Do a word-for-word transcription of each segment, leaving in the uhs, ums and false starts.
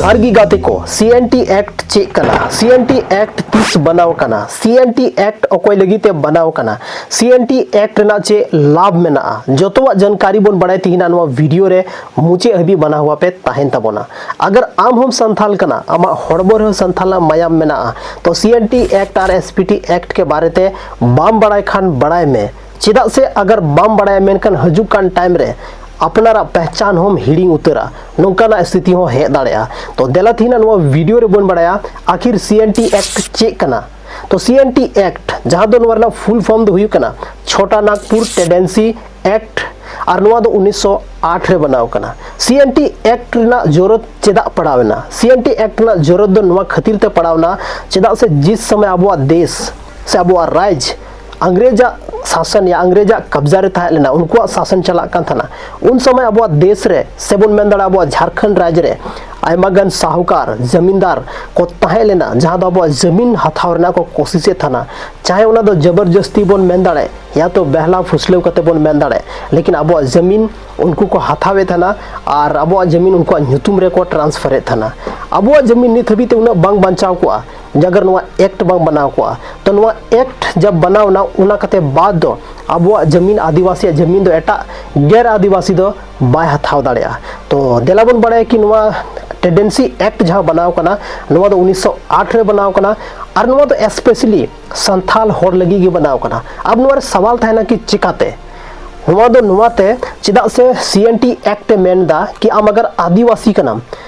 ᱟᱨ ᱜᱤ ᱜᱟᱛᱮ ᱠᱚ, ᱥᱤ ᱮᱱ ᱴᱤ ᱮᱠᱴ ᱪᱮᱫ ᱠᱟᱱᱟ? ᱥᱤ ᱮᱱ ᱴᱤ ᱮᱠᱴ ᱛᱤᱥ ᱵᱮᱱᱟᱣ ᱠᱟᱱᱟ? ᱥᱤ ᱮᱱ ᱴᱤ ᱮᱠᱴ ᱚᱠᱚᱭ ᱞᱟᱹᱜᱤᱫ ᱛᱮ ᱵᱮᱱᱟᱣ ᱠᱟᱱᱟ? ᱥᱤ ᱮᱱ ᱴᱤ ᱮᱠᱴ ᱨᱮᱱᱟᱜ ᱪᱮᱫ ᱞᱟᱵᱷ ᱢᱮᱱᱟᱜᱼᱟ? ᱡᱚᱛᱚᱣᱟᱜ ᱡᱟᱱᱠᱟᱨᱤ ᱵᱚᱱ ᱵᱟᱲᱟᱭ ᱛᱤᱦᱤᱧᱟᱜ ᱱᱚᱣᱟ ᱵᱷᱤᱰᱤᱭᱳ ᱨᱮ ᱢᱩᱪᱟᱹᱫ ᱦᱟᱹᱵᱤᱡ ᱵᱟᱱᱟ ᱦᱩᱭᱟ ᱯᱮ ᱛᱟᱦᱮᱱ ᱛᱟᱵᱚᱱᱟ᱾ ᱟᱜᱟᱨ ᱟᱢ ᱦᱚᱸᱢ ᱥᱟᱱᱛᱷᱟᱞ ᱠᱟᱱᱟ, ᱟᱢᱟᱜ ᱦᱚᱲᱢᱚ ᱨᱮᱦᱚᱸ ᱥᱟᱱᱛᱷᱟᱞᱟᱜ ᱢᱟᱭᱟᱢ ᱢᱮᱱᱟᱜᱼᱟ, ᱛᱚ ᱥᱤ ᱮᱱ ᱴᱤ ᱮᱠᱴ ᱟᱨ ᱮᱥ ᱯᱤ ᱴᱤ ᱮᱠᱴ ᱠᱮ ᱵᱟᱨᱮ ᱛᱮ ᱵᱟᱢ ᱵᱟᱲᱟᱭ ᱠᱷᱟᱱ ᱵᱟᱲᱟᱭ ᱢᱮ᱾ ᱪᱮᱫᱟᱜ ᱥᱮ ᱟᱜᱟᱨ ᱵᱟᱢ ᱵᱟᱲᱟᱭᱟ, ᱢᱮᱱᱠᱷᱟᱱ ᱦᱤᱡᱩᱜ ᱠᱟᱱ ᱴᱟᱭᱤᱢ ᱨᱮ ᱟᱯᱱᱟᱨᱟᱜ ᱯᱮᱦᱪᱟᱱ ᱦᱚᱸᱢ ᱦᱤᱲᱤᱧ ᱩᱛᱟᱹᱨᱟ, ᱱᱚᱝᱠᱟᱱᱟᱜ ᱥᱛᱷᱤᱛᱤ ᱦᱚᱸ ᱦᱮᱡ ᱫᱟᱲᱮᱭᱟᱜᱼᱟ᱾ ᱛᱚ ᱫᱮᱞᱟ ᱛᱤᱦᱤᱧᱟᱜ ᱱᱚᱣᱟ ᱵᱷᱤᱰᱤᱭᱳ ᱨᱮᱵᱚᱱ ᱵᱟᱲᱟᱭᱟ ᱟᱠᱷᱤᱨ ᱥᱤ ᱮᱱ ᱴᱤ ᱮᱠᱴ ᱪᱮᱫ ᱠᱟᱱᱟ᱾ ᱛᱚ ᱥᱤ ᱮᱱ ᱴᱤ ᱮᱠᱴ, ᱡᱟᱦᱟᱸ ᱫᱚ ᱱᱚᱣᱟ ᱨᱮᱱᱟᱜ ᱯᱷᱩᱞ ᱯᱷᱚᱨᱢ ᱫᱚ ᱦᱩᱭᱩᱜ ᱠᱟᱱᱟ ᱪᱷᱳᱴᱟ ᱱᱟᱜᱽᱯᱩᱨ ᱴᱮᱱᱰᱮᱱᱥᱤ ᱮᱠᱴ, ᱟᱨ ᱱᱚᱣᱟ ᱫᱚ ᱩᱱᱤᱥᱥᱚ ᱟᱴ ᱨᱮ ᱵᱮᱱᱟᱣ ᱠᱟᱱᱟ᱾ ᱥᱤ ᱮᱱ ᱴᱤ ᱮᱠᱴ ᱨᱮᱱᱟᱜ ᱡᱚᱨᱩᱨᱟᱛ ᱪᱮᱫᱟᱜ ᱯᱟᱲᱟᱣ ᱮᱱᱟ? ᱥᱤ ᱮᱱ ᱴᱤ ᱮᱠᱴ ᱨᱮᱱᱟᱜ ᱡᱚᱨᱩᱨᱟᱛ ᱫᱚ ᱱᱚᱣᱟ ᱠᱷᱟᱹᱛᱤᱨ ᱛᱮ ᱯᱟᱲᱟᱣ ᱮᱱᱟ, ᱪᱮᱫᱟᱜ ᱥᱮ ᱡᱤᱥ ᱥᱚᱢᱚᱭ ᱟᱵᱚᱣᱟᱜ ᱫᱮᱥ ᱥᱮ ᱟᱵᱚᱣᱟᱜ ᱨᱟᱡᱽ ᱤᱝᱨᱮᱡᱟᱜ ᱥᱟᱥᱚᱱ ᱭᱟ ᱤᱝᱨᱮᱡᱟᱜ ᱠᱟᱵᱽᱡᱟ ᱨᱮ ᱛᱟᱦᱮᱸ ᱞᱮᱱᱟ, ᱩᱱᱠᱩᱣᱟᱜ ᱥᱟᱥᱚᱱ ᱪᱟᱞᱟᱜ ᱠᱟᱱ ᱛᱟᱦᱮᱱᱟ, ᱩᱱ ᱥᱚᱢᱚᱭ ᱟᱵᱚᱣᱟᱜ ᱫᱮᱥ ᱨᱮ, ᱥᱮ ᱵᱚᱱ ᱢᱮᱱ ᱫᱟᱲᱮᱭᱟᱜᱼᱟ ᱟᱵᱚᱣᱟᱜ ᱡᱷᱟᱲᱠᱷᱚᱸᱰ ᱨᱟᱡᱽ ᱨᱮ ᱟᱭᱢᱟ ᱜᱟᱱ ᱥᱟᱦᱩᱠᱟᱨ, ᱡᱟᱢᱤᱱᱫᱟᱨ ᱠᱚ ᱛᱟᱦᱮᱸ ᱞᱮᱱᱟ, ᱡᱟᱦᱟᱸ ᱫᱚ ᱟᱵᱚᱣᱟᱜ ᱡᱟᱢᱤᱱ ᱦᱟᱛᱟᱣ ᱨᱮᱱᱟᱜ ᱠᱚ ᱠᱳᱥᱤᱥᱮᱫ ᱛᱟᱦᱮᱱᱟ᱾ ᱪᱟᱦᱮ ᱚᱱᱟ ᱫᱚ ᱡᱚᱵᱚᱨᱡᱚᱥᱛᱤ ᱵᱚᱱ ᱢᱮᱱ ᱫᱟᱲᱮ, ᱭᱟ ᱛᱚ ᱵᱮᱦᱞᱟ ᱯᱷᱩᱥᱞᱟᱹᱣ ᱠᱟᱛᱮ ᱵᱚᱱ ᱢᱮᱱ ᱫᱟᱲᱮ, ᱞᱮᱠᱤᱱ ᱟᱵᱚᱣᱟᱜ ᱡᱟᱢᱤᱱ ᱩᱱᱠᱩ ᱠᱚ ᱦᱟᱛᱟᱣᱮᱫ ᱛᱟᱦᱮᱱᱟ ᱟᱨ ᱟᱵᱚᱣᱟᱜ ᱡᱟᱢᱤᱱ ᱩᱱᱠᱩᱣᱟᱜ ᱧᱩᱛᱩᱢ ᱨᱮᱠᱚ ᱴᱨᱟᱱᱥᱯᱷᱟᱨᱮᱫ ᱛᱟᱦᱮᱱᱟ᱾ ᱟᱵᱚᱣᱟᱜ ᱡᱟᱢᱤᱱ ᱱᱤᱛ ᱦᱟᱹᱵᱤᱡ ᱛᱮ ᱩᱱᱟᱹᱜ ᱵᱟᱝ ᱵᱟᱧᱪᱟᱣ ᱠᱚᱜᱼᱟ, ᱡᱮ ᱟᱜᱟᱨ ᱱᱚᱣᱟ ᱮᱠᱴ ᱵᱟᱝ ᱵᱮᱱᱟᱣ ᱠᱚᱜᱼᱟ᱾ ᱛᱚ ᱱᱚᱣᱟ ᱮᱠᱴ ᱡᱟᱵ ᱵᱮᱱᱟᱣ ᱮᱱᱟ, ᱚᱱᱟ ᱠᱟᱛᱮ ᱵᱟᱫ ᱫᱚ ᱟᱵᱚᱣᱟᱜ ᱡᱟᱢᱤᱱ, ᱟᱹᱫᱤᱵᱟᱹᱥᱤᱭᱟᱜ ᱡᱟᱢᱤᱱ ᱫᱚ ᱮᱴᱟᱜ ᱜᱮᱨ ᱟᱹᱫᱤᱵᱟᱹᱥᱤ ᱫᱚ ᱵᱟᱭ ᱦᱟᱛᱟᱣ ᱫᱟᱲᱮᱭᱟᱜᱼᱟ᱾ ᱛᱚ ᱫᱮᱞᱟ ᱵᱚᱱ ᱵᱟᱲᱟᱭᱟ ᱠᱤ ᱱᱚᱣᱟ ᱴᱮᱱᱰᱮᱱᱥᱤ ᱮᱠᱴ ᱡᱟᱦᱟᱸ ᱵᱮᱱᱟᱣ ᱠᱟᱱᱟ, ᱱᱚᱣᱟ ᱫᱚ ᱩᱱᱤᱥᱥᱚ ᱟᱴ ᱨᱮ ᱵᱮᱱᱟᱣ ᱠᱟᱱᱟ, ᱟᱨ ᱱᱚᱣᱟ ᱫᱚ ᱥᱯᱮᱥᱟᱞᱤ ᱥᱟᱱᱛᱷᱟᱞ ᱦᱚᱲ ᱞᱟᱹᱜᱤᱫ ᱜᱮ ᱵᱮᱱᱟᱣ ᱠᱟᱱᱟ᱾ ᱟᱵ ᱱᱚᱣᱟ ᱨᱮ ᱥᱟᱣᱟᱞ ᱛᱟᱦᱮᱱᱟ ᱠᱤ ᱪᱤᱠᱟᱛᱮ? ᱱᱚᱣᱟ ᱫᱚ ᱱᱚᱣᱟᱛᱮ, ᱪᱮᱫᱟᱜ ᱥᱮ ᱥᱤ ᱮᱱ ᱴᱤ ᱮᱠᱴ ᱮ ᱢᱮᱱ ᱮᱫᱟ ᱠᱤ ᱟᱢ ᱟᱜᱟᱨ ᱟᱹᱫᱤᱵᱟᱹᱥᱤ ᱠᱟᱱᱟᱢ,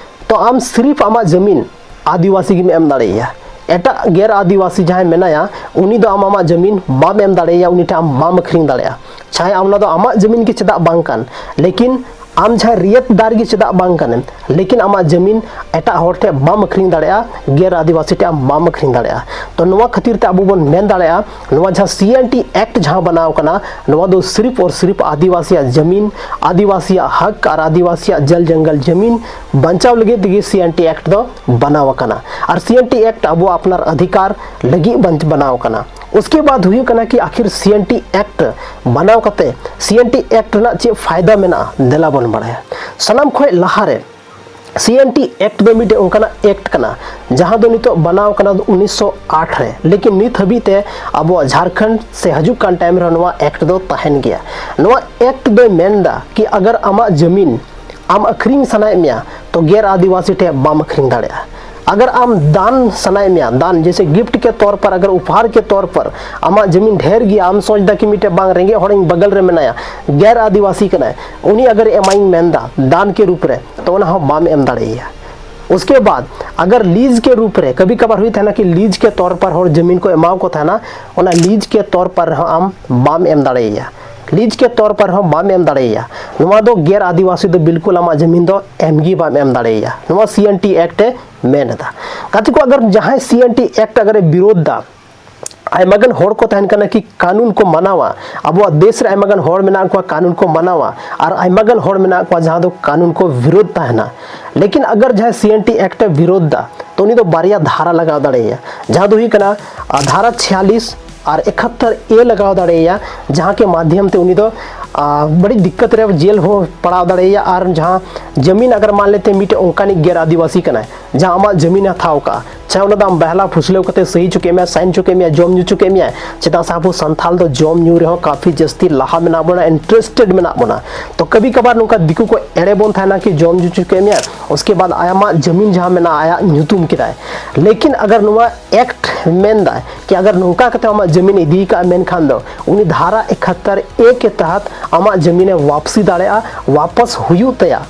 ᱛᱚ ᱟᱢ ᱥᱤᱨᱤᱯ ᱟᱢᱟᱜ ᱡᱟᱢᱤᱱ ᱟᱹᱫᱤᱵᱟᱹᱥᱤ ᱜᱮᱢ ᱮᱢ ᱫᱟᱲᱮᱭᱟᱭᱟ᱾ ᱮᱴᱟᱜ ᱜᱮᱨ ᱟᱹᱫᱤᱵᱟᱹᱥᱤ ᱡᱟᱦᱟᱸᱭ ᱢᱮᱱᱟᱭᱟ, ᱩᱱᱤ ᱫᱚ ᱟᱢ ᱟᱢᱟᱜ ᱡᱟᱢᱤᱱ ᱵᱟᱢ ᱮᱢ ᱫᱟᱲᱮᱭᱟᱭᱟ, ᱩᱱᱤ ᱴᱷᱮᱱ ᱟᱢ ᱵᱟᱢ ᱟᱹᱠᱷᱨᱤᱧ ᱫᱟᱲᱮᱭᱟᱜᱼᱟ᱾ ᱪᱟᱦᱮ ᱟᱢ ᱚᱱᱟ ᱫᱚ ᱟᱢᱟᱜ ᱡᱟᱢᱤᱱ ᱜᱮ ᱪᱮᱫᱟᱜ ᱵᱟᱝ ᱠᱟᱱ, ᱞᱮᱠᱤᱱ ᱟᱢ ᱡᱟᱦᱟᱸᱭ ᱨᱤᱭᱟᱹᱛᱫᱟᱨ ᱜᱮ ᱪᱮᱫᱟᱜ ᱵᱟᱝ ᱠᱟᱱᱮᱢ, ᱞᱮᱠᱤᱱ ᱟᱢᱟᱜ ᱡᱟᱢᱤᱱ ᱮᱴᱟᱜ ᱦᱚᱲ ᱴᱷᱮᱱ ᱵᱟᱢ ᱟᱹᱠᱷᱨᱤᱧ ᱫᱟᱲᱮᱭᱟᱜᱼᱟ, ᱜᱮᱨ ᱟᱹᱫᱤᱵᱟᱹᱥᱤ ᱴᱷᱮᱱ ᱟᱢ ᱵᱟᱢ ᱟᱹᱠᱷᱨᱤᱧ ᱫᱟᱲᱮᱭᱟᱜᱼᱟ᱾ ᱛᱚ ᱱᱚᱣᱟ ᱠᱷᱟᱹᱛᱤᱨ ᱛᱮ ᱟᱵᱚ ᱵᱚᱱ ᱢᱮᱱ ᱫᱟᱲᱮᱭᱟᱜᱼᱟ, ᱱᱚᱣᱟ ᱡᱟᱦᱟᱸ ᱥᱤ ᱮᱱ ᱴᱤ ᱮᱠᱴ ᱡᱟᱦᱟᱸ ᱵᱮᱱᱟᱣ ᱠᱟᱱᱟ, ᱱᱚᱣᱟ ᱫᱚ ᱥᱤᱨᱤᱯ ᱟᱨ ᱥᱤᱨᱤᱯ ᱟᱹᱫᱤᱵᱟᱹᱥᱤᱭᱟᱜ ᱡᱟᱢᱤᱱ, ᱟᱹᱫᱤᱵᱟᱹᱥᱤᱭᱟᱜ ᱦᱚᱠ ᱟᱨ ᱟᱹᱫᱤᱵᱟᱹᱥᱤᱭᱟᱜ ᱡᱚᱞ ᱡᱚᱝᱜᱚᱞ ᱡᱟᱢᱤᱱ ᱵᱟᱧᱪᱟᱣ ᱞᱟᱹᱜᱤᱫ ᱛᱮᱜᱮ ᱥᱤ ᱮᱱ ᱴᱤ ᱮᱠᱴ ᱫᱚ ᱵᱮᱱᱟᱣ ᱟᱠᱟᱱᱟ᱾ ᱟᱨ ᱥᱤ ᱮᱱ ᱴᱤ ᱮᱠᱴ ᱟᱵᱚᱣᱟᱜ ᱟᱯᱱᱟᱨ ᱚᱫᱷᱤᱠᱟᱨ ᱞᱟᱹᱜᱤᱫ ᱵᱟᱧ-, ᱵᱮᱱᱟᱣ ᱟᱠᱟᱱᱟ᱾ ᱩᱥᱠᱮ ᱵᱟᱫ ᱦᱩᱭᱩᱜ ᱠᱟᱱᱟ ᱠᱤ ᱟᱠᱷᱤᱨ ᱥᱤ ᱮᱱ ᱴᱤ ᱮᱠᱴ ᱵᱮᱱᱟᱣ ᱠᱟᱛᱮ ᱥᱤ ᱮᱱ ᱴᱤ ᱮᱠᱴ ᱨᱮᱱᱟᱜ ᱪᱮᱫ ᱯᱷᱟᱭᱫᱟ ᱢᱮᱱᱟᱜᱼᱟ, ᱫᱮᱞᱟ ᱵᱚᱱ ᱵᱟᱲᱟᱭᱟ᱾ ᱥᱟᱱᱟᱢ ᱠᱷᱚᱱ ᱞᱟᱦᱟᱨᱮ ᱥᱤ ᱮᱱ ᱴᱤ ᱮᱠᱴ ᱫᱚ ᱢᱤᱫᱴᱮᱱ ᱚᱱᱠᱟᱱᱟᱜ ᱮᱠᱴ ᱠᱟᱱᱟ, ᱡᱟᱦᱟᱸ ᱫᱚ ᱱᱤᱛᱚᱜ ᱵᱮᱱᱟᱣ ᱠᱟᱱᱟ ᱩᱱᱤᱥᱥᱚ ᱟᱴ ᱨᱮ, ᱞᱮᱠᱤᱱ ᱱᱤᱛ ᱦᱟᱹᱵᱤᱡ ᱛᱮ ᱟᱵᱚᱣᱟᱜ ᱡᱷᱟᱲᱠᱷᱚᱸᱰ ᱥᱮ ᱦᱤᱡᱩᱜ ᱠᱟᱱ ᱴᱟᱭᱤᱢ ᱨᱮᱦᱚᱸ ᱱᱚᱣᱟ ᱮᱠᱴ ᱫᱚ ᱛᱟᱦᱮᱱ ᱜᱮᱭᱟ᱾ ᱱᱚᱣᱟ ᱮᱠᱴ ᱫᱚᱭ ᱢᱮᱱᱫᱟ ᱠᱤ ᱟᱜᱟᱨ ᱟᱢᱟᱜ ᱡᱟᱢᱤᱱ ᱟᱢ ᱟᱹᱠᱷᱨᱤᱧ ᱥᱟᱱᱟᱭᱮᱫ ᱢᱮᱭᱟ, ᱛᱚ ᱜᱮᱨ ᱟᱹᱫᱤᱵᱟᱹᱥᱤ ᱴᱷᱮᱱ ᱵᱟᱢ ᱟᱹᱠᱷᱨᱤᱧ ᱫᱟᱲᱮᱭᱟᱜᱼᱟ᱾ ᱟᱜᱟᱨ ᱟᱢ ᱫᱟᱱ ᱥᱟᱱᱟᱭᱮᱫ ᱢᱮᱭᱟ, ᱫᱟᱱ ᱡᱮᱭᱥᱮ ᱜᱤᱯᱷᱴ ᱠᱮ ᱛᱚᱨ ᱯᱟᱨ, ᱟᱜᱟᱨ ᱩᱯᱦᱟᱨ ᱠᱮ ᱛᱚᱨ ᱯᱟᱨ ᱟᱢᱟᱜ ᱡᱟᱢᱤᱱ ᱰᱷᱮᱨ ᱜᱮᱭᱟ, ᱟᱢ ᱥᱚᱪ ᱫᱟ ᱠᱤ ᱢᱤᱫᱴᱮᱱ ᱵᱟᱝ ᱨᱮᱸᱜᱮᱡ ᱦᱚᱲ ᱤᱧ ᱵᱟᱜᱟᱞ ᱨᱮ ᱢᱮᱱᱟᱭᱟ, ᱜᱮᱨ ᱟᱹᱫᱤᱵᱟᱹᱥᱤ ᱠᱟᱱᱟᱭ, ᱩᱱᱤ ᱟᱜᱟᱨ ᱮᱢᱟᱭᱤᱧ ᱢᱮᱱᱫᱟ ᱫᱟᱱ ᱠᱮ ᱨᱩᱯ ᱨᱮ, ᱛᱚ ᱚᱱᱟ ᱦᱚᱸ ᱵᱟᱢ ᱮᱢ ᱫᱟᱲᱮᱭᱟᱭᱟ᱾ ᱩᱥᱠᱮ ᱵᱟᱫ ᱟᱜᱟᱨ ᱞᱤᱡ ᱠᱮ ᱨᱩᱯ ᱨᱮ, ᱠᱟᱵᱷᱤ ᱠᱟᱵᱷᱟᱨ ᱦᱩᱭᱩᱜ ᱛᱟᱦᱮᱱᱟ ᱠᱤ ᱞᱤᱡ ᱠᱮ ᱛᱚᱨ ᱯᱟᱨ ᱦᱚᱲ ᱡᱟᱢᱤᱱ ᱠᱚ ᱮᱢᱟᱣ ᱠᱚ ᱛᱟᱦᱮᱱᱟ, ᱚᱱᱟ ᱞᱤᱡ ᱠᱮ ᱛᱚᱨ ᱯᱟᱨ ᱨᱮᱦᱚᱸ ᱟᱢ ᱵᱟᱢ ᱮᱢ ᱫᱟᱲᱮᱭᱟᱭᱟ᱾ ᱞᱤᱡ ᱠᱮ ᱛᱚᱨ ᱯᱟᱨ ᱦᱚᱸ ᱵᱟᱢ ᱮᱢ ᱫᱟᱲᱮᱭᱟᱭᱟ᱾ ᱱᱚᱣᱟ ᱫᱚ ᱜᱮᱨ ᱟᱹᱫᱤᱵᱟᱹᱥᱤ ᱫᱚ ᱵᱤᱞᱠᱩᱞ ᱟᱢᱟᱜ ᱡᱟᱢᱤᱱ ᱫᱚ ᱮᱢ ᱜᱮ ᱵᱟᱢ ᱮᱢ ᱫᱟᱲᱮᱭᱟᱭᱟ, ᱱᱚᱣᱟ ᱥᱤ ᱮᱱ ᱴᱤ ᱮᱠᱴ ᱮ ᱢᱮᱱ ᱮᱫᱟ᱾ ᱜᱟᱛᱮ ᱠᱚ, ᱟᱜᱟᱨ ᱡᱟᱦᱟᱸᱭ ᱥᱤ ᱮᱱ ᱴᱤ ᱮᱠᱴ ᱟᱜᱟᱨ ᱮ ᱵᱤᱨᱳᱫᱷ ᱫᱟ, ᱟᱭᱢᱟ ᱜᱟᱱ ᱦᱚᱲ ᱠᱚ ᱛᱟᱦᱮᱱ ᱠᱟᱱᱟ ᱠᱤ ᱠᱟᱹᱱᱩᱱ ᱠᱚ ᱢᱟᱱᱟᱣᱟ, ᱟᱵᱚᱣᱟᱜ ᱫᱮᱥ ᱨᱮ ᱟᱭᱢᱟ ᱜᱟᱱ ᱦᱚᱲ ᱢᱮᱱᱟᱜ ᱠᱚᱣᱟ ᱠᱟᱹᱱᱩᱱ ᱠᱚ ᱢᱟᱱᱟᱣᱟ, ᱟᱨ ᱟᱭᱢᱟ ᱜᱟᱱ ᱦᱚᱲ ᱢᱮᱱᱟᱜ ᱠᱚᱣᱟ ᱡᱟᱦᱟᱸ ᱫᱚ ᱠᱟᱹᱱᱩᱱ ᱠᱚ ᱵᱤᱨᱳᱫᱷ ᱛᱟᱦᱮᱱᱟ᱾ ᱞᱮᱠᱤᱱ ᱟᱜᱟᱨ ᱡᱟᱦᱟᱸᱭ ᱥᱤ ᱮᱱ ᱴᱤ ᱮᱠᱴ ᱮ ᱵᱤᱨᱳᱫᱷ ᱫᱟ, ᱛᱚ ᱩᱱᱤ ᱫᱚ ᱵᱟᱨᱭᱟ ᱫᱷᱟᱨᱟ ᱞᱟᱜᱟᱣ ᱫᱟᱲᱮᱭᱟᱭᱟ, ᱡᱟᱦᱟᱸ ᱫᱚ ᱦᱩᱭᱩᱜ ᱠᱟᱱᱟ ᱟᱨ ᱫᱷᱟᱨᱟ ᱪᱷᱤᱭᱟᱞᱤᱥ ᱟᱨ ᱮᱠᱟᱛᱛᱚᱨ ᱮ ᱞᱟᱜᱟᱣ ᱫᱟᱲᱮᱭᱟᱭᱟ, ᱡᱟᱦᱟᱸ ᱠᱮ ᱢᱟᱫᱷᱭᱚᱢ ᱛᱮ ᱩᱱᱤ ᱫᱚ ᱟᱨ ᱵᱟᱹᱲᱤᱡ ᱫᱤᱠᱠᱟᱛ ᱨᱮ ᱡᱮᱞ ᱦᱚᱸ ᱯᱟᱲᱟᱣ ᱫᱟᱲᱮᱭᱟᱭᱟ᱾ ᱟᱨ ᱡᱟᱦᱟᱸ ᱡᱟᱢᱤᱱ ᱟᱜᱟᱨ ᱢᱟᱱ ᱞᱮᱛᱮ ᱢᱤᱫᱴᱮᱱ ᱚᱱᱠᱟᱱᱤᱡ ᱜᱮᱨ ᱟᱹᱫᱤᱵᱟᱹᱥᱤ ᱠᱟᱱᱟᱭ, ᱡᱟᱦᱟᱸ ᱟᱢᱟᱜ ᱡᱟᱢᱤᱱ ᱮ ᱦᱟᱛᱟᱣ ᱠᱟᱜᱼᱟ, ᱪᱟᱦᱮ ᱚᱱᱟ ᱫᱚ ᱟᱢ ᱵᱟᱦᱞᱟ ᱯᱷᱩᱥᱞᱟᱹᱣ ᱠᱟᱛᱮ ᱥᱟᱹᱦᱤ ᱦᱚᱪᱚ ᱠᱮᱫ ᱢᱮᱭᱟ, ᱥᱟᱭᱤᱱ ᱦᱚᱪᱚ ᱠᱮᱫ ᱢᱮᱭᱟ, ᱡᱚᱢ ᱧᱩ ᱦᱚᱪᱚ ᱠᱮᱫ ᱢᱮᱭᱟ, ᱪᱮᱫᱟᱜ ᱥᱮ ᱟᱵᱚ ᱥᱟᱱᱛᱟᱞ ᱫᱚ ᱡᱚᱢ ᱧᱩ ᱨᱮᱦᱚᱸ ᱠᱟᱯᱷᱤ ᱡᱟᱹᱥᱛᱤ ᱞᱟᱦᱟ ᱢᱮᱱᱟᱜ ᱵᱚᱱᱟ, ᱤᱱᱴᱟᱨᱮᱥᱴᱮᱰ ᱢᱮᱱᱟᱜ ᱵᱚᱱᱟ᱾ ᱛᱚ ᱠᱟᱵᱷᱤ ᱠᱟᱵᱷᱟᱨ ᱱᱚᱝᱠᱟ ᱫᱤᱠᱩ ᱠᱚ ᱮᱲᱮ ᱵᱚᱱ ᱛᱟᱦᱮᱱᱟ ᱠᱤ ᱡᱚᱢ ᱧᱩ ᱦᱚᱪᱚ ᱠᱮᱫ ᱢᱮᱭᱟ, ᱩᱥᱠᱮ ᱵᱟᱫ ᱟᱢᱟᱜ ᱡᱟᱢᱤᱱ ᱡᱟᱦᱟᱸ ᱢᱮᱱᱟᱜᱼᱟ ᱟᱭᱟᱜ ᱧᱩᱛᱩᱢ ᱠᱮᱫᱟᱭ᱾ ᱞᱮᱠᱤᱱ ᱟᱜᱟᱨ ᱱᱚᱣᱟ ᱮᱠᱴ ᱢᱮᱱ ᱫᱟᱭ ᱠᱤ ᱟᱜᱟᱨ ᱱᱚᱝᱠᱟ ᱠᱟᱛᱮ ᱟᱢᱟᱜ ᱡᱟᱢᱤᱱ ᱤᱫᱤ ᱠᱟᱜᱼᱟ, ᱢᱮᱱᱠᱷᱟᱱ ᱫᱚ ᱩᱱᱤ ᱫᱷᱟᱨᱟ ᱮᱠᱟᱛᱛᱚᱨ ᱮ ᱠᱮ ᱛᱟᱦᱟᱛ ᱟᱢᱟᱜ ᱡᱟᱢᱤᱱ ᱮ ᱣᱟᱯᱥᱤ ᱫᱟᱲᱮᱭᱟᱜᱼᱟ, ᱣᱟᱯᱟᱥ ᱦᱩᱭᱩᱜ ᱛᱟᱭᱟ,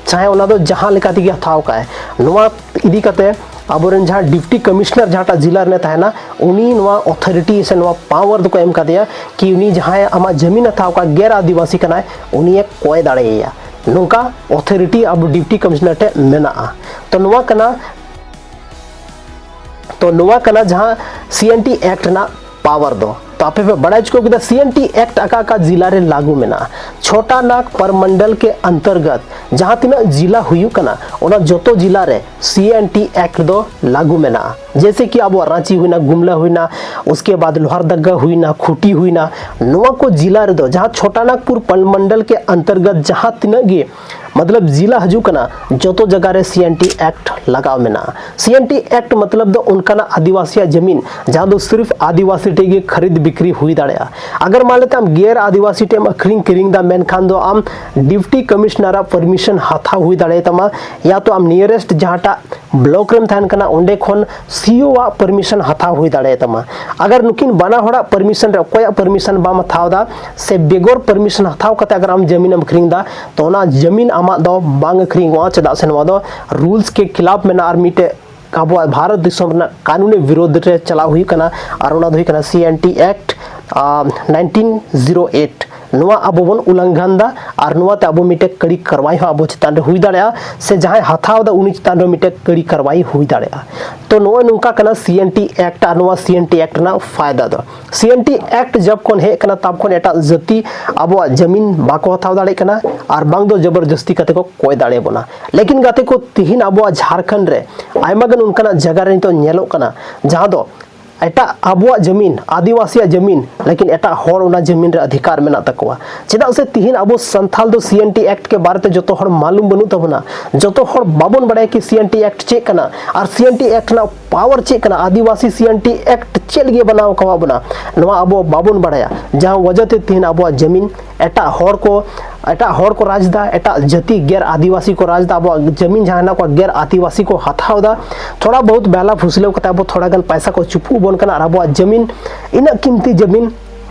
ᱪᱟᱦᱮ ᱚᱱᱟ ᱫᱚ ᱡᱟᱦᱟᱸ ᱞᱮᱠᱟ ᱛᱮᱜᱮ ᱦᱟᱛᱟᱣ ᱠᱟᱜᱼᱟᱭ᱾ ᱱᱚᱣᱟ ᱤᱫᱤ ᱠᱟᱛᱮ ᱟᱵᱚᱨᱮᱱ ᱡᱟᱦᱟᱸ ᱰᱤᱯᱴᱤ ᱠᱚᱢᱤᱥᱚᱱᱟᱨ ᱡᱟᱦᱟᱸᱴᱟᱜ ᱡᱮᱞᱟ ᱨᱮ ᱛᱟᱦᱮᱱᱟ, ᱩᱱᱤ ᱱᱚᱣᱟ ᱚᱛᱷᱚᱨᱤᱴᱤ ᱥᱮ ᱱᱚᱣᱟ ᱯᱟᱣᱟᱨ ᱫᱚᱠᱚ ᱮᱢ ᱠᱟᱫᱮᱭᱟ ᱠᱤ ᱩᱱᱤ ᱡᱟᱦᱟᱸᱭ ᱟᱢᱟᱜ ᱡᱟᱢᱤᱱ ᱦᱟᱛᱟᱣ ᱠᱟᱜ ᱜᱮᱨ ᱟᱹᱫᱤᱵᱟᱹᱥᱤ ᱠᱟᱱᱟᱭ, ᱩᱱᱤᱭᱮ ᱠᱚᱭ ᱫᱟᱲᱮᱭᱟᱭᱟ᱾ ᱱᱚᱝᱠᱟ ᱚᱛᱷᱚᱨᱤᱴᱤ ᱟᱵᱚ ᱰᱤᱯᱴᱤ ᱠᱚᱢᱤᱥᱚᱱᱟᱨ ᱴᱷᱮᱱ ᱢᱮᱱᱟᱜᱼᱟ᱾ ᱛᱚ ᱱᱚᱣᱟ ᱠᱟᱱᱟ, ᱛᱚ ᱱᱚᱣᱟ ᱠᱟᱱᱟ ᱡᱟᱦᱟᱸ ᱥᱤ ᱮᱱ ᱴᱤ ᱮᱠᱴ ᱨᱮᱱᱟᱜ ᱯᱟᱣᱟᱨ ᱫᱚ᱾ ᱛᱚ ᱟᱯᱮ ᱯᱮ ᱵᱟᱲᱟᱭ ᱪᱚ ᱠᱮᱫᱟ ᱥᱤ ᱮᱱ ᱴᱤ ᱮᱠᱴ ᱟᱠᱟ ᱟᱠᱟ ᱡᱤᱞᱟ ᱨᱮ ᱞᱟᱹᱜᱩ ᱢᱮᱱᱟᱜᱼᱟ᱾ ᱪᱷᱚᱴᱟ ᱱᱟᱜᱽ ᱯᱚᱨᱢᱚᱱᱰᱚᱞ ᱠᱮ ᱚᱱᱛᱚᱨᱜᱚᱛ ᱡᱟᱦᱟᱸ ᱛᱤᱱᱟᱹᱜ ᱡᱤᱞᱟ ᱦᱩᱭᱩᱜ ᱠᱟᱱᱟ, ᱚᱱᱟ ᱡᱚᱛᱚ ᱡᱤᱞᱟ ᱨᱮ ᱥᱤ ᱮᱱ ᱴᱤ ᱮᱠᱴ ᱫᱚ ᱞᱟᱹᱜᱩ ᱢᱮᱱᱟᱜᱼᱟ᱾ ᱡᱮᱭᱥᱮ ᱠᱤ ᱟᱵᱚᱣᱟᱜ ᱨᱟᱸᱪᱤ ᱦᱩᱭᱱᱟ, ᱜᱩᱢᱞᱟ ᱦᱩᱭᱱᱟ, ᱩᱥᱠᱮ ᱵᱟᱫ ᱞᱳᱦᱟᱨᱫᱟᱜᱟ ᱦᱩᱭᱱᱟ, ᱠᱷᱩᱸᱴᱤ ᱦᱩᱭᱱᱟ, ᱱᱚᱣᱟ ᱠᱚ ᱡᱤᱞᱟ ᱨᱮᱫᱚ ᱡᱟᱦᱟᱸ ᱪᱷᱚᱴᱟ ᱱᱟᱜᱽᱯᱩᱨ ᱯᱚᱨᱢᱚᱱᱰᱚᱞ ᱠᱮ ᱚᱱᱛᱚᱨᱜᱚᱛ ᱡᱟᱦᱟᱸ ᱛᱤᱱᱟᱹᱜ ᱜᱮ ᱢᱚᱛᱞᱚᱵ ᱡᱤᱞᱟ ᱦᱤᱡᱩᱜ ᱠᱟᱱᱟ, ᱡᱚᱛᱚ ᱡᱟᱭᱜᱟ ᱨᱮ ᱥᱤ ᱮᱱ ᱴᱤ ᱮᱠᱴ ᱞᱟᱜᱟᱣ ᱢᱮᱱᱟᱜᱼᱟ᱾ ᱥᱤ ᱮᱱ ᱴᱤ ᱮᱠᱴ ᱢᱚᱛᱞᱚᱵ ᱫᱚ ᱚᱱᱠᱟᱱᱟᱜ ᱟᱹᱫᱤᱵᱟᱹᱥᱤᱭᱟᱜ ᱡᱟᱢᱤᱱ ᱡᱟᱦᱟᱸ ᱫᱚ ᱥᱤᱨᱯᱷ ᱟᱹᱫᱤᱵᱟᱹᱥᱤ ᱴᱷᱮᱱ ᱜᱮ ᱠᱷᱟᱨᱤᱫ ᱵᱤᱠᱨᱤ ᱦᱩᱭ ᱫᱟᱲᱮᱭᱟᱜᱼᱟ᱾ ᱟᱜᱟᱨ ᱢᱟᱱ ᱞᱮᱛᱮ ᱟᱢ ᱜᱮᱨ ᱟᱹᱫᱤᱵᱟᱹᱥᱤ ᱴᱷᱮᱱ ᱮᱢ ᱟᱹᱠᱷᱨᱤᱧ ᱠᱤᱨᱤᱧ ᱫᱟ, ᱢᱮᱱᱠᱷᱟᱱ ᱫᱚ ᱟᱢ ᱰᱤᱯᱴᱤ ᱠᱚᱢᱤᱥᱚᱱᱟᱨᱟᱜ ᱯᱟᱨᱢᱤᱥᱚᱱ ᱦᱟᱛᱟᱣ ᱦᱩᱭ ᱫᱟᱲᱮᱭᱟᱛᱟᱢᱟ, ᱭᱟ ᱛᱚ ᱟᱢ ᱱᱤᱭᱟᱨᱮᱥᱴ ᱡᱟᱦᱟᱸᱴᱟᱜ ᱵᱞᱚᱠ ᱨᱮᱢ ᱛᱟᱦᱮᱱ ᱠᱟᱱᱟ, ᱚᱸᱰᱮ ᱠᱷᱚᱱ ᱥᱤ ᱤ ᱳ ᱟᱜ ᱯᱟᱨᱢᱤᱥᱚᱱ ᱦᱟᱛᱟᱣ ᱦᱩᱭ ᱫᱟᱲᱮᱭᱟᱛᱟᱢᱟ᱾ ᱟᱜᱟᱨ ᱱᱩᱠᱤᱱ ᱵᱟᱱᱟ ᱦᱚᱲᱟᱜ ᱯᱟᱨᱢᱤᱥᱚᱱ ᱨᱮ ᱚᱠᱚᱭᱟᱜ ᱯᱟᱨᱢᱤᱥᱚᱱ ᱵᱟᱢ ᱦᱟᱛᱟᱣ ᱫᱟ, ᱥᱮ ᱵᱮᱜᱚᱨ ᱯᱟᱨᱢᱤᱥᱚᱱ ᱦᱟᱛᱟᱣ ᱠᱟᱛᱮ ᱟᱜᱟᱨ ᱟᱢ ᱡᱟᱢᱤᱱ ᱮᱢ ᱟᱹᱠᱷᱨᱤᱧ ᱫᱟ, ᱛᱚ ᱚᱱᱟ ᱡᱟᱢᱤᱱ ᱟᱢᱟᱜ ᱫᱚ ᱵᱟᱝ ᱟᱹᱠᱷᱨᱤᱧᱚᱜᱼᱟ, ᱪᱮᱫᱟᱜ ᱥᱮ ᱱᱚᱣᱟ ᱫᱚ ᱨᱩᱞᱥ ᱠᱮ ᱠᱷᱤᱞᱟᱯ ᱢᱮᱱᱟᱜᱼᱟ ᱟᱨ ᱢᱤᱫᱴᱮᱡ ᱟᱵᱚᱣᱟᱜ ᱵᱷᱟᱨᱚᱛ ᱫᱤᱥᱚᱢ ᱨᱮᱱᱟᱜ ᱠᱟᱹᱱᱩᱱ ᱵᱤᱨᱳᱫᱷ ᱨᱮ ᱪᱟᱞᱟᱣ ᱦᱩᱭᱩᱜ ᱠᱟᱱᱟ᱾ ᱟᱨ ᱚᱱᱟ ᱫᱚ ᱦᱩᱭᱩᱜ ᱠᱟᱱᱟ C N T act nineteen zero eight, ᱱᱚᱣᱟ ᱟᱵᱚ ᱵᱚᱱ ᱩᱞᱞᱚᱝᱜᱷᱚᱱ ᱫᱟ ᱟᱨ ᱱᱚᱣᱟ ᱛᱮ ᱟᱵᱚ ᱢᱤᱫᱴᱮᱡ ᱠᱟᱹᱲᱤ ᱠᱟᱨᱣᱟᱭ ᱦᱚᱸ ᱟᱵᱚ ᱪᱮᱛᱟᱱ ᱨᱮ ᱦᱩᱭ ᱫᱟᱲᱮᱭᱟᱜᱼᱟ, ᱥᱮ ᱡᱟᱦᱟᱸᱭ ᱦᱟᱛᱟᱣ ᱫᱟ ᱩᱱᱤ ᱪᱮᱛᱟᱱ ᱨᱮ ᱢᱤᱫᱴᱮᱡ ᱠᱟᱹᱲᱤ ᱠᱟᱨᱣᱟᱭ ᱦᱩᱭ ᱫᱟᱲᱮᱭᱟᱜᱼᱟ᱾ ᱛᱚ ᱱᱚᱜᱼᱚᱭ ᱱᱚᱝᱠᱟ ᱠᱟᱱᱟ ᱥᱤ ᱮᱱ ᱴᱤ ᱮᱠᱴ ᱟᱨ ᱱᱚᱣᱟ ᱥᱤ ᱮᱱ ᱴᱤ ᱮᱠᱴ ᱨᱮᱱᱟᱜ ᱯᱷᱟᱭᱫᱟ ᱫᱚ᱾ ᱥᱤ ᱮᱱ ᱴᱤ ᱮᱠᱴ ᱡᱚᱵ ᱠᱷᱚᱱ ᱦᱮᱡ ᱠᱟᱱᱟ, ᱛᱟᱵ ᱠᱷᱚᱱ ᱮᱴᱟᱜ ᱡᱟᱹᱛᱤ ᱟᱵᱚᱣᱟᱜ ᱡᱟᱹᱢᱤᱱ ᱵᱟᱠᱚ ᱦᱟᱛᱟᱣ ᱫᱟᱲᱮᱭᱟᱜ ᱠᱟᱱᱟ ᱟᱨ ᱵᱟᱝ ᱫᱚ ᱡᱚᱵᱚᱨᱡᱚᱥᱛᱤ ᱠᱟᱛᱮ ᱠᱚ ᱠᱚᱭ ᱫᱟᱲᱮᱭᱟᱵᱚᱱᱟ᱾ ᱞᱮᱠᱤᱱ ᱜᱟᱛᱮ ᱠᱚ, ᱛᱤᱦᱤᱧ ᱟᱵᱚᱣᱟᱜ ᱡᱷᱟᱲᱠᱷᱚᱸᱰ ᱨᱮ ᱟᱭᱢᱟ ᱜᱟᱱ ᱚᱱᱠᱟᱱᱟᱜ ᱡᱟᱭᱜᱟ ᱨᱮ ᱱᱤᱛᱚᱜ ᱧᱮᱞᱚᱜ ᱠᱟᱱᱟ, ᱡᱟᱦᱟᱸ ᱫᱚ ᱮᱴᱟᱜ ᱟᱵᱚᱣᱟᱜ ᱡᱟᱹᱢᱤᱱ, ᱟᱹᱫᱤᱵᱟᱹᱥᱤᱭᱟᱜ ᱡᱟᱹᱢᱤᱱ, ᱞᱮᱠᱤᱱ ᱮᱴᱟᱜ ᱦᱚᱲ ᱚᱱᱟ ᱡᱟᱹᱢᱤᱱ ᱨᱮ ᱚᱫᱷᱤᱠᱟᱨ ᱢᱮᱱᱟᱜ ᱛᱟᱠᱚᱣᱟ᱾ ᱪᱮᱫᱟᱜ ᱥᱮ ᱛᱤᱦᱤᱧ ᱟᱵᱚ ᱥᱟᱱᱛᱟᱞ ᱫᱚ ᱥᱤ ᱮᱱ ᱴᱤ ᱮᱠᱴ ᱠᱮ ᱵᱟᱨᱮ ᱛᱮ ᱡᱚᱛᱚ ᱦᱚᱲ ᱢᱟᱞᱩᱢ ᱵᱟᱹᱱᱩᱜ ᱛᱟᱵᱚᱱᱟ, ᱡᱚᱛᱚ ᱦᱚᱲ ᱵᱟᱵᱚᱱ ᱵᱟᱲᱟᱭᱟ ᱠᱤ ᱥᱤ ᱮᱱ ᱴᱤ ᱮᱠᱴ ᱪᱮᱫ ᱠᱟᱱᱟ ᱟᱨ ᱥᱤ ᱮᱱ ᱴᱤ ᱮᱠᱴ ᱨᱮᱱᱟᱜ ᱯᱟᱣᱟᱨ ᱪᱮᱫ ᱠᱟᱱᱟ, ᱟᱹᱫᱤᱵᱟᱹᱥᱤ ᱥᱤ ᱮᱱ ᱴᱤ ᱮᱠᱴ ᱪᱮᱫ ᱞᱟᱹᱜᱤᱫ ᱵᱮᱱᱟᱣ ᱟᱠᱟᱣᱟᱫ ᱵᱚᱱᱟ, ᱱᱚᱣᱟ ᱟᱵᱚ ᱵᱟᱵᱚᱱ ᱵᱟᱲᱟᱭᱟ᱾ ᱡᱟᱦᱟᱸ ᱚᱡᱮ ᱛᱮ ᱛᱤᱦᱤᱧ ᱟᱵᱚᱣᱟᱜ ᱡᱟᱹᱢᱤᱱ ᱮᱴᱟᱜ ᱦᱚᱲ ᱠᱚ, ᱮᱴᱟᱜ ᱦᱚᱲ ᱠᱚ ᱨᱟᱡᱽ ᱫᱟ, ᱮᱴᱟᱜ ᱡᱟᱹᱛᱤ ᱜᱮᱨ ᱟᱹᱫᱤᱵᱟᱹᱥᱤ ᱠᱚ ᱨᱟᱡᱽ ᱫᱟ, ᱟᱵᱚᱣᱟᱜ ᱡᱟᱹᱢᱤᱱ ᱡᱟᱦᱟᱸ ᱦᱮᱱᱟᱜ ᱠᱚᱣᱟ ᱜᱮᱨ ᱟᱹᱫᱤᱵᱟᱹᱥᱤ ᱠᱚ ᱦᱟᱛᱟᱣ ᱫᱟ᱾ ᱛᱷᱚᱲᱟ ᱵᱚᱦᱩᱛ ᱵᱮᱦᱞᱟ ᱯᱷᱩᱥᱞᱟᱹᱣ ᱠᱟᱛᱮ ᱟᱵᱚ ᱛᱷᱚᱲᱟ ᱜᱟᱱ ᱯᱟᱭᱥᱟ ᱠᱚ ᱪᱩᱯᱩᱜ ᱵᱚᱱ ᱠᱟᱱᱟ ᱟᱨ ᱟᱵᱚᱣᱟᱜ ᱡᱟᱹᱢᱤᱱ, ᱤᱱᱟᱹᱜ ᱠᱤᱢᱛᱤ ᱡᱟᱹᱢᱤᱱ,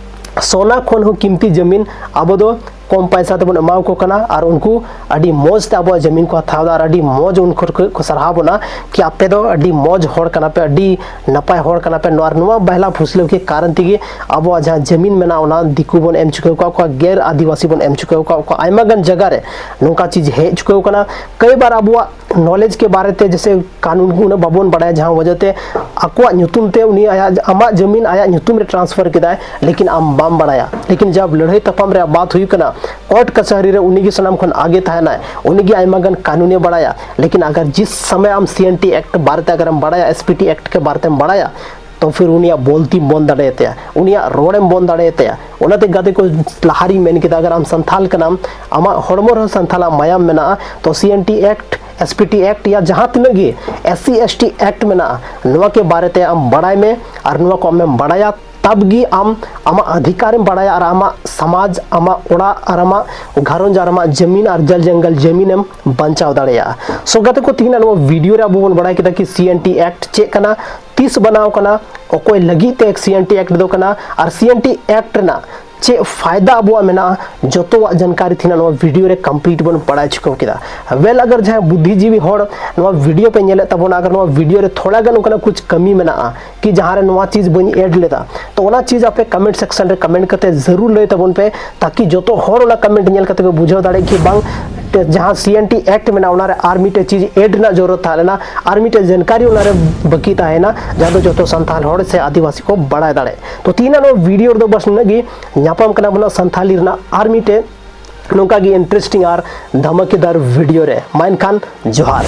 ᱥᱳᱱᱟ ᱠᱷᱚᱱ ᱦᱚᱸ ᱠᱤᱢᱛᱤ ᱡᱟᱹᱢᱤᱱ ᱟᱵᱚ ᱫᱚ ᱠᱚᱢ ᱯᱟᱭᱥᱟ ᱛᱮᱵᱚᱱ ᱮᱢᱟ ᱠᱚ ᱠᱟᱱᱟ ᱟᱨ ᱩᱱᱠᱩ ᱟᱹᱰᱤ ᱢᱚᱡᱽ ᱛᱮ ᱟᱵᱚᱣᱟᱜ ᱡᱟᱹᱢᱤᱱ ᱠᱚ ᱦᱟᱛᱟᱣ ᱫᱟ ᱟᱨ ᱟᱹᱰᱤ ᱢᱚᱡᱽ ᱩᱱᱠᱩ ᱠᱚ ᱥᱟᱨᱦᱟᱣ ᱵᱚᱱᱟ ᱠᱤ ᱟᱯᱮ ᱫᱚ ᱟᱹᱰᱤ ᱢᱚᱡᱽ ᱦᱚᱲ ᱠᱟᱱᱟ ᱯᱮ, ᱟᱹᱰᱤ ᱱᱟᱯᱟᱭ ᱦᱚᱲ ᱠᱟᱱᱟ ᱯᱮ᱾ ᱱᱚᱣᱟ, ᱱᱚᱣᱟ ᱵᱮᱦᱞᱟ ᱯᱷᱩᱥᱞᱟᱹᱣ ᱠᱮ ᱠᱟᱨᱚᱱ ᱛᱮᱜᱮ ᱟᱵᱚᱣᱟᱜ ᱡᱟᱦᱟᱸ ᱡᱟᱹᱢᱤᱱ ᱢᱮᱱᱟᱜᱼᱟ, ᱚᱱᱟ ᱫᱤᱠᱩ ᱵᱚᱱ ᱮᱢ ᱪᱩᱠᱟᱹᱣ ᱟᱠᱟᱫ ᱠᱚᱣᱟ, ᱜᱮᱨ ᱟᱹᱫᱤᱵᱟᱹᱥᱤ ᱵᱚᱱ ᱮᱢ ᱪᱩᱠᱟᱹᱣ ᱟᱠᱟᱫ ᱠᱚᱣᱟ᱾ ᱟᱭᱢᱟ ᱜᱟᱱ ᱡᱟᱭᱜᱟ ᱨᱮ ᱱᱚᱝᱠᱟ ᱪᱤᱡᱽ ᱦᱮᱡ ᱪᱩᱠᱟᱹᱣ ᱠᱟᱱᱟ᱾ ᱠᱟᱹᱭ ᱵᱟᱨ ᱟᱵᱚᱣᱟᱜ ᱱᱚᱞᱮᱡᱽ ᱠᱮ ᱵᱟᱨᱮ ᱛᱮ ᱡᱮᱥᱮ ᱠᱟᱹᱱᱩᱱ ᱠᱚ ᱩᱱᱟᱹᱜ ᱵᱟᱵᱚᱱ ᱵᱟᱲᱟᱭᱟ, ᱡᱟᱦᱟᱸ ᱚᱡᱮ ᱛᱮ ᱟᱠᱚᱣᱟᱜ ᱧᱩᱛᱩᱢ ᱛᱮ ᱩᱱᱤ ᱟᱭᱟᱜ, ᱟᱢᱟᱜ ᱡᱟᱢᱤᱱ ᱟᱭᱟᱜ ᱧᱩᱛᱩᱢ ᱨᱮ transfer ᱠᱮᱫᱟᱭ, ᱞᱮᱠᱤᱱ ᱟᱢ ᱵᱟᱢ ᱵᱟᱲᱟᱭᱟ᱾ ᱞᱮᱠᱤᱱ ᱡᱟᱵ ᱞᱟᱹᱲᱦᱟᱹᱭ ᱛᱟᱯᱟᱢ ᱨᱮᱭᱟᱜ ᱵᱟᱛ ᱦᱩᱭᱩᱜ ᱠᱟᱱᱟ, ᱠᱳᱨᱴ ᱠᱟᱪᱷᱟᱹᱨᱤ ᱨᱮ ᱩᱱᱤ ᱜᱮ ᱥᱟᱱᱟᱢ ᱠᱷᱚᱱ ᱟᱜᱮ ᱛᱟᱦᱮᱱᱟᱭ, ᱩᱱᱤ ᱜᱮ ᱟᱭᱢᱟ ᱜᱟᱱ ᱠᱟᱹᱱᱩᱱᱮ ᱵᱟᱲᱟᱭᱟ᱾ ᱞᱮᱠᱤᱱ ᱟᱜᱟᱨ ᱡᱤᱥ ᱥᱚᱢᱚᱭ ᱟᱢ ᱥᱤ ᱮᱱ ᱴᱤ ᱮᱠᱴ ᱵᱟᱨᱮ ᱛᱮ ᱟᱜᱟᱨᱮᱢ ᱵᱟᱲᱟᱭᱟ, ᱮᱥ ᱯᱤ ᱴᱤ ᱮᱠᱴ ᱠᱮ ᱵᱟᱨᱮ ᱛᱮᱢ ᱵᱟᱲᱟᱭᱟ, ᱛᱚ ᱯᱷᱤᱨ ᱩᱱᱤᱭᱟᱜ ᱵᱚᱞᱛᱤᱢ ᱵᱚᱱ ᱫᱟᱲᱮᱭᱟᱛᱟᱭᱟ, ᱩᱱᱤᱭᱟᱜ ᱨᱚᱲᱮᱢ ᱵᱚᱱ ᱫᱟᱲᱮᱭᱟᱛᱟᱭᱟ᱾ ᱚᱱᱟᱛᱮ ᱜᱟᱛᱮ ᱠᱚ, ᱞᱟᱦᱟᱨᱤᱧ ᱢᱮᱱ ᱠᱮᱫᱟ, ᱟᱜᱟᱨ ᱟᱢ ᱥᱟᱱᱛᱷᱟᱞ ᱠᱟᱱᱟᱢ, ᱟᱢᱟᱜ ᱦᱚᱲᱢᱚ ᱨᱮᱦᱚᱸ ᱥᱟᱱᱛᱷᱟᱞᱟᱜ ᱢᱟᱭᱟᱢ ᱢᱮᱱᱟᱜᱼᱟ, ᱛᱚ C N T act, S P T act ᱭᱟ ᱡᱟᱦᱟᱸ ᱛᱤᱱᱟᱹᱜ ᱜᱮ S C S T act ᱢᱮᱱᱟᱜᱼᱟ, ᱱᱚᱣᱟ ᱠᱚ ᱵᱟᱨᱮᱛᱮ ᱟᱢ ᱵᱟᱲᱟᱭ ᱢᱮ᱾ ᱟᱨ ᱱᱚᱣᱟ ᱠᱚ ᱟᱢᱮᱢ ᱵᱟᱲᱟᱭᱟ, ᱛᱟᱵ ᱜᱮ ᱟᱢ ᱟᱢᱟᱜ ᱚᱫᱷᱤᱠᱟᱨᱮᱢ ᱵᱟᱲᱟᱭᱟ ᱟᱨ ᱟᱢᱟᱜ ᱥᱚᱢᱟᱡᱽ, ᱟᱢᱟᱜ ᱚᱲᱟᱜ ᱟᱨ ᱟᱢᱟᱜ ᱜᱷᱟᱨᱚᱸᱡᱽ ᱟᱨ ᱟᱢᱟᱜ ᱡᱟᱢᱤᱱ ᱟᱨ ᱡᱚᱞ ᱡᱚᱝᱜᱚᱞ ᱡᱟᱢᱤᱱᱮᱢ ᱵᱟᱧᱪᱟᱣ ᱫᱟᱲᱮᱭᱟᱜᱼᱟ᱾ ᱥᱳ ᱜᱟᱛᱮ ᱠᱚ, ᱛᱮᱦᱮᱧᱟᱜ ᱱᱚᱣᱟ ᱵᱷᱤᱰᱤᱭᱳ ᱨᱮ ᱟᱵᱚ ᱵᱚᱱ ᱵᱟᱲᱟᱭ ᱠᱮᱫᱟ ᱠᱤ ᱥᱤ ᱮᱱ ᱴᱤ ᱮᱠᱴ ᱪᱮᱫ ᱠᱟᱱᱟ, ᱛᱤᱥ ᱵᱮᱱᱟᱣ ᱠᱟᱱᱟ, ᱚᱠᱚᱭ ᱞᱟᱹᱜᱤᱫ ᱛᱮ ᱥᱤ ᱮᱱ ᱴᱤ ᱮᱠᱴ ᱫᱚ ᱠᱟᱱᱟ, ᱟᱨ ᱥᱤ ᱮᱱ ᱴᱤ ᱮᱠᱴ ᱨᱮᱱᱟᱜ ᱪᱮᱫ ᱯᱷᱟᱭᱫᱟ ᱟᱵᱚᱣᱟᱜ ᱢᱮᱱᱟᱜᱼᱟ, ᱡᱚᱛᱚᱣᱟᱜ ᱡᱟᱱᱠᱟᱨᱤ ᱛᱮᱦᱮᱧ ᱱᱚᱣᱟ ᱵᱷᱤᱰᱤᱭᱳ ᱨᱮ ᱠᱚᱢᱯᱞᱤᱴ ᱵᱚᱱ ᱵᱟᱲᱟᱭ ᱪᱩᱠᱟᱹᱣ ᱠᱮᱫᱟ᱾ ᱣᱮᱞ, ᱟᱜᱟᱨ ᱡᱟᱦᱟᱸᱭ ᱵᱩᱫᱽᱫᱷᱤᱡᱤᱵᱤ ᱦᱚᱲ ᱱᱚᱣᱟ ᱵᱷᱤᱰᱤᱭᱳ ᱯᱮ ᱧᱮᱞᱮᱫ ᱛᱟᱵᱚᱱᱟ, ᱟᱜᱟᱨ ᱱᱚᱣᱟ ᱵᱷᱤᱰᱤᱭᱳ ᱨᱮ ᱛᱷᱚᱲᱟ ᱜᱟᱱ ᱚᱱᱠᱟᱱᱟᱜ ᱠᱩᱪ ᱠᱟᱹᱢᱤ ᱢᱮᱱᱟᱜᱼᱟ ᱠᱤ ᱡᱟᱦᱟᱸ ᱨᱮ ᱱᱚᱣᱟ ᱪᱤᱡᱽ ᱵᱟᱹᱧ ᱮᱰ ᱞᱮᱫᱟ, ᱛᱚ ᱚᱱᱟ ᱪᱤᱡᱽ ᱟᱯᱮ ᱠᱚᱢᱮᱱᱴ ᱥᱮᱠᱥᱚᱱ ᱨᱮ ᱠᱚᱢᱮᱱᱴ ᱠᱟᱛᱮ ᱡᱟᱹᱨᱩᱲ ᱞᱟᱹᱭ ᱛᱟᱵᱚᱱ ᱯᱮ, ᱛᱟᱠᱤ ᱡᱚᱛᱚ ᱦᱚᱲ ᱚᱱᱟ ᱠᱚᱢᱮᱱᱴ ᱧᱮᱞ ᱠᱟᱛᱮ ᱠᱚ ᱵᱩᱡᱷᱟᱹᱣ ᱫᱟᱲᱮᱭᱟᱜ ᱠᱤ ᱵᱟᱝ, ᱛᱮ ᱡᱟᱦᱟᱸ ᱥᱤ ᱮᱱ ᱴᱤ ᱮᱠᱴ ᱢᱮᱱᱟᱜᱼᱟ, ᱚᱱᱟᱨᱮ ᱟᱨ ᱢᱤᱫᱴᱮᱡ ᱪᱤᱡᱽ ᱮᱰ ᱨᱮᱱᱟᱜ ᱡᱚᱨᱩᱨᱟᱛ ᱛᱟᱦᱮᱸ ᱞᱮᱱᱟ, ᱟᱨ ᱢᱤᱫᱴᱮᱡ ᱡᱟᱱᱠᱟᱨᱤ ᱚᱱᱟᱨᱮ ᱵᱟᱹᱠᱤ ᱛᱟᱦᱮᱸᱭᱮᱱᱟ, ᱡᱟᱦᱟᱸ ᱫᱚ ᱡᱚᱛᱚ ᱥᱟᱱᱛᱟᱲ ᱦᱚᱲ ᱥᱮ ᱟᱹᱫᱤᱵᱟᱹᱥᱤ ᱠᱚ ᱵᱟᱲᱟᱭ ᱫᱟᱲᱮᱭᱟᱜ᱾ ᱛᱚ ᱛᱮᱦᱮᱧᱟᱜ ᱱᱚᱣᱟ ᱵᱷᱤᱰᱤᱭᱳ ᱨᱮᱫᱚ ᱵᱟᱥ ᱱᱤᱱᱟᱹᱜ ᱜᱮ᱾ ᱧᱟᱯᱟᱢ ᱠᱟᱱᱟ ᱵᱚᱱ ᱥᱟᱱᱛᱷᱟᱞᱤ ᱨᱮᱱᱟᱜ ᱟᱨ ᱢᱤᱫᱴᱮᱡ ᱱᱚᱝᱠᱟ ᱜᱮ ᱤᱱᱴᱟᱨᱮᱥᱴᱤᱝ ᱟᱨ ᱫᱷᱟᱢᱟᱠᱮᱫᱟᱨ ᱵᱷᱤᱰᱤᱭᱳ ᱨᱮ᱾ ᱢᱟ ᱮᱱᱠᱷᱟᱱ ᱡᱚᱦᱟᱨ᱾